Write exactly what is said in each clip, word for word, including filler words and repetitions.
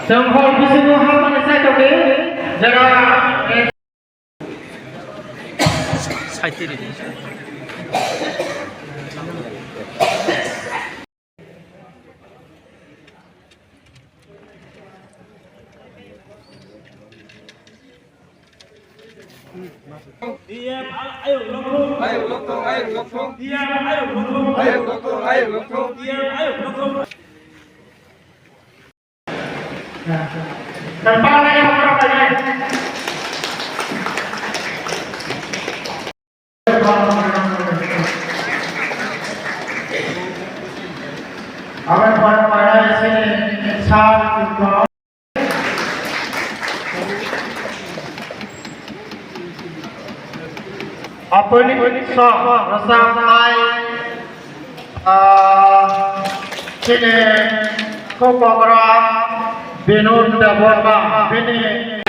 Chwng hor bisingo hamani saitokni jora. Aboni pore painai chini sir. Opening song rwchapnai, ah, chini Kokborok Binod Debbarma bini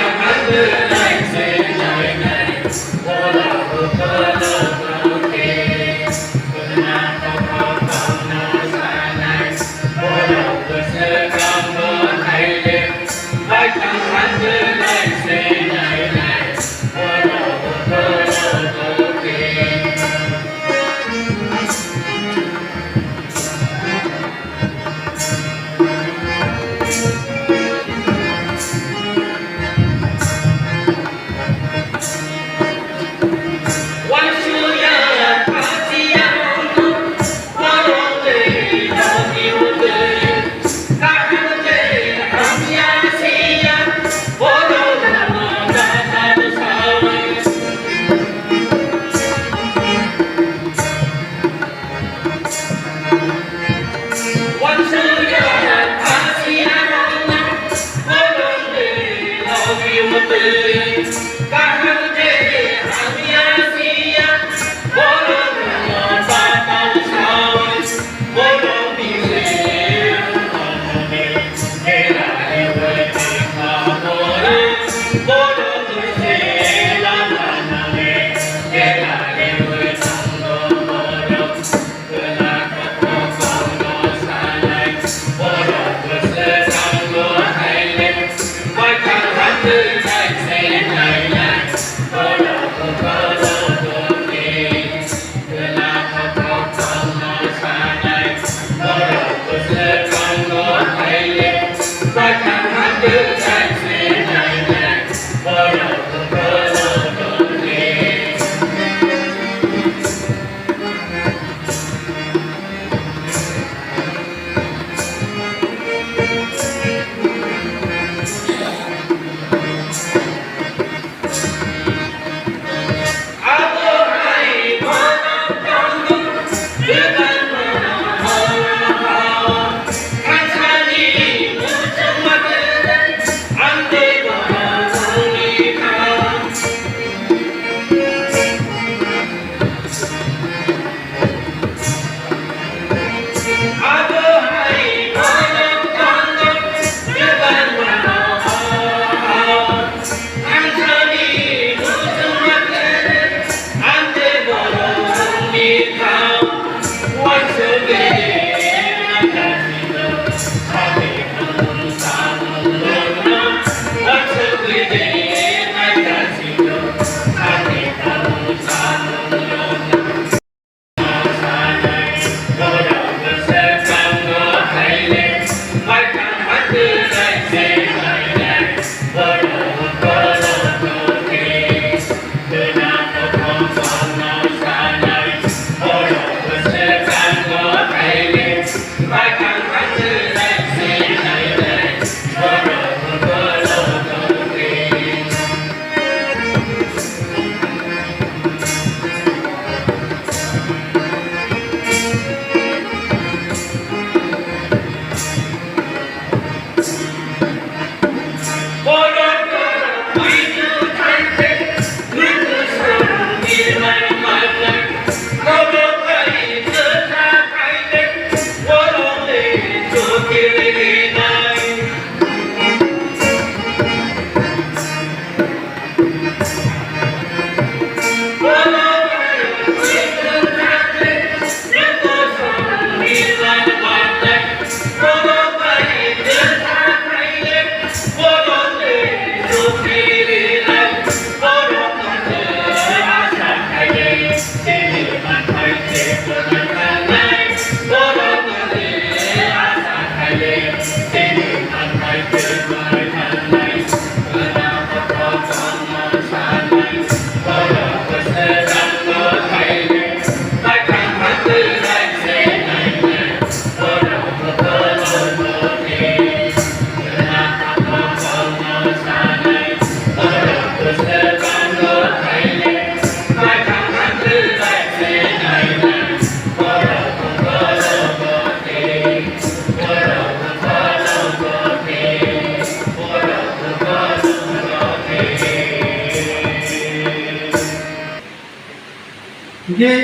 Ke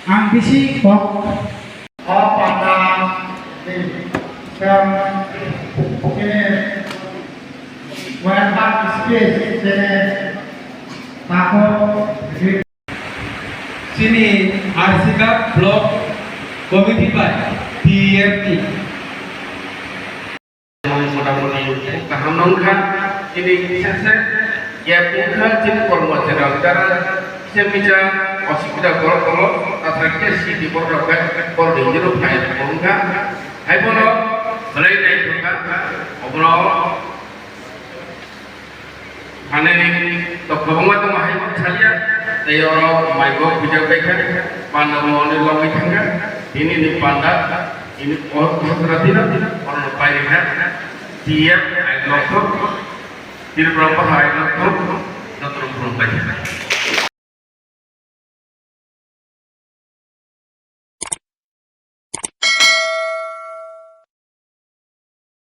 ang bisi kok. O panda ni sem kene welfare space kene tako. Chini Arsika Block Committee bai T F T. Motamoti kaham nongkha, chini kisa se gap wngkha, chini kormo channel dara kisa misa osubida borok tongo, tathra kisa city borok rok khe borok ni jino phai wngkha, hai bono belai nai thangkha, obono Ani to kwbangma tongo hai salia, tei oro mai bo puja bai kha, panda bo oni logwi thangkha, tini ni panda, ini o khosra dina, oro no pai rikha, T F I logthok, Tripura Bhaha I logthok,